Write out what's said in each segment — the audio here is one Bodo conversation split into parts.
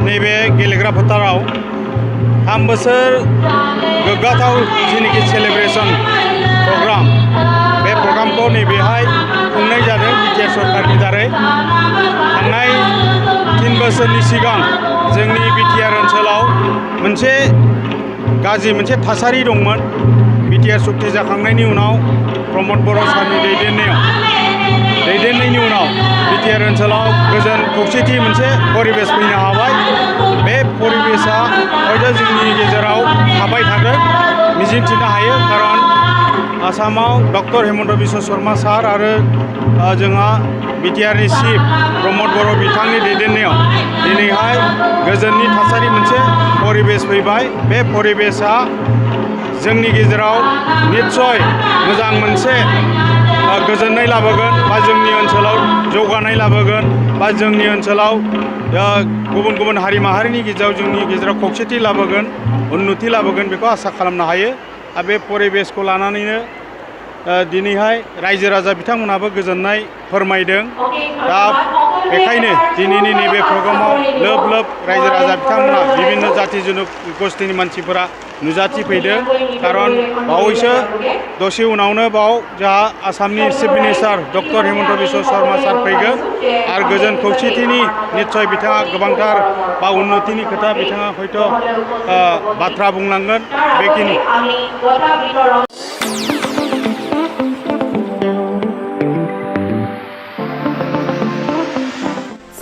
नैबे गेलेग्रा फोथाराव 3 बोसोर गोग्गाथाव जिनिखि सेलेब्रेशन प्रग्राम बे प्रग्रामखौ नैबेहाय खुंनाय जादों बिटिआर सरकारनि दारै थांनाय 3 बोसोरनि सिगां जोंनि बिटिआर ओनसोलाव मोनसे गाज्रि मोनसे थासारि दंमोन। बिटिआर सुक्ति जाखांनायनि उनाव प्रमद बर' सारनि दैदेननायनि उनाव बिटिआर ओनसोलाव गोजोन खौसेथि मोनसे परिबेस फैनो हाबाय। बे परिबेसा हयथ' जोंनि गेजेराव थाबाय थागोन मिजिंथिनो हायो। खारन आसामाव डक्टर हेमन्त बिश्व शर्मा सार आरो जोंहा बिटिआरनि चिफ प्रमद बर' बिथांनि दैदेननायाव दिनैहाय गोजोननि थासारि मोनसे परिबेस फैबाय। बे परिबेसा जोंनि गेजेराव निस्सय मोजां मोनसे गोजोननाय लाबोगोन बा जोंनि ओनसोलाव जौगानाय लाबोगोन बा जोंनि ओनसोलाव गुबुन गुबुन हारि माहारिनि गेजेराव जोंनि गेजेराव खौसेथि लाबोगोन उन्नति लाबोगोन बेखौ आसा खालामनो हायो। आरो बे परिबेसखौ लानानैनो दिनैहाय रायजो राजा बिथांमोनाबो गोजोननाय फोरमायदों। दा बेखायनो दिनैनि नैबे प्रग्रामाव लोब लोब रायजो राजा बिथांमोना बिभिन्न जाति जनगोष्ठीनि मानसिफोरा नुजाथिफैदों। खारन बावैसो दसे उनावनो बाव जोंहा आसामनि chief minister doctor Himanta Biswa Sarma sir फैगोन आरो गोजोन खौसेथिनि निस्सय बिथाङा गोबांथार बा उन्नतिनि खोथा बिथाङा हयथ' बाथ्रा बुंलांगोन। बेखिनि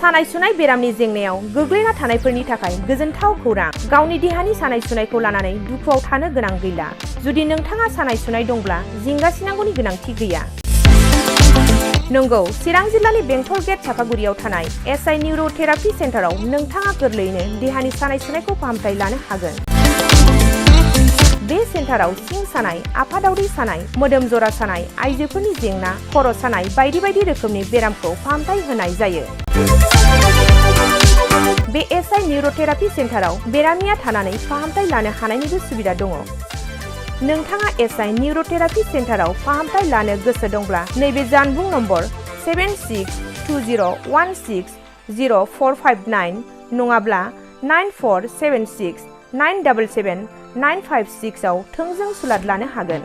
सानाय सुनाय बेरामनि जेंनायाव गोग्लैना थानायफोरनि थाखाय गोजोनथाव खौरां। गावनि देहानि सानाय सुनायखौ लानानै दुखुआव थानो गोनां गैला। जुदि नोंथाङा सानाय सुनाय दंब्ला जिंगासिनांगौनि गोनांथि गैया। नंगौ, चिरां जिल्लानि बेंटल गेट चापागुरियाव थानाय एसआइ निउर'थेरापि सेन्टाराव नोंथाङा गोरलैयैनो देहानि सानाय सुनायखौ फाहामथाय लानो हागोन। बे सेन्टाराव सिं सानाय, आफादावरि सानाय, मोदोम जरा सानाय, आइजोफोरनि जेंना, खर' सानाय बायदि बायदि रोखोमनि बेरामखौ फाहामथाय होनाय जायो। बे एसआइ निउर'थेरापि सेन्टाराव बेरामिया थानानै फाहामथाय लानो हानायनिबो सुबिदा दङ। नोंथाङा एसआइ निउर'थेरापि सेन्टाराव फाहामथाय लानो गोसो दंब्ला नैबे जानबुं नम्बर 7620160459 नङाब्ला 9476977956 आव थोंजों सुलाद लानो हागोन।